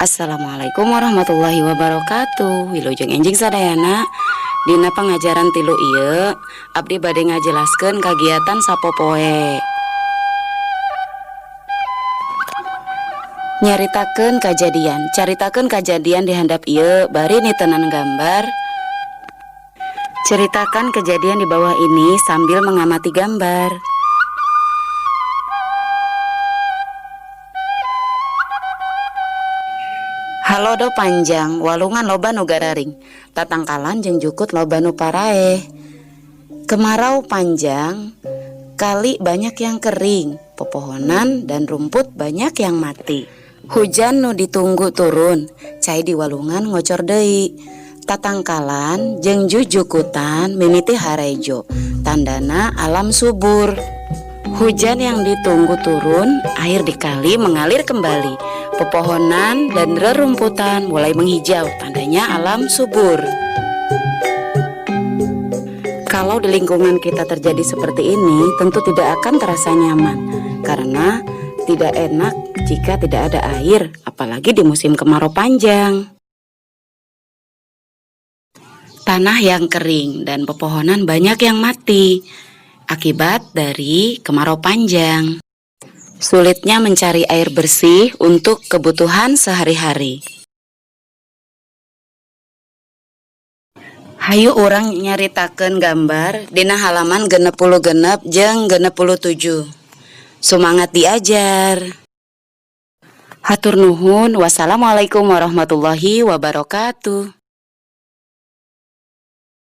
Assalamualaikum warahmatullahi wabarakatuh. Wilujeng enjing sadayana. Dina pangajaran 3 ieu abdi bade ngajelaskeun kagiatan sapopoe. Nyaritakeun kajadian, caritakeun kajadian di handap ieu bari nitenan gambar. Ceritakan kejadian di bawah ini sambil mengamati gambar. Halodo panjang, walungan loba nu gararing, tatangkalan jeung jukut loba nu paraeh. Kemarau panjang, kali banyak yang kering, pepohonan dan rumput banyak yang mati. Hujan nu ditunggu turun, cai di walungan ngocor deui. Tatangkalan jeung jujukutan mimiti harejo, tandana alam subur. Hujan yang ditunggu turun, air di kali mengalir kembali. Pepohonan dan rerumputan mulai menghijau, tandanya alam subur. Kalau di lingkungan kita terjadi seperti ini, tentu tidak akan terasa nyaman karena tidak enak jika tidak ada air, apalagi di musim kemarau panjang. Tanah yang kering dan pepohonan banyak yang mati akibat dari kemarau panjang. Sulitnya mencari air bersih untuk kebutuhan sehari-hari. Hayu urang nyaritakeun gambar dina halaman 66 jeung 67. Sumangat diajar. Hatur nuhun. Wassalamualaikum warahmatullahi wabarakatuh.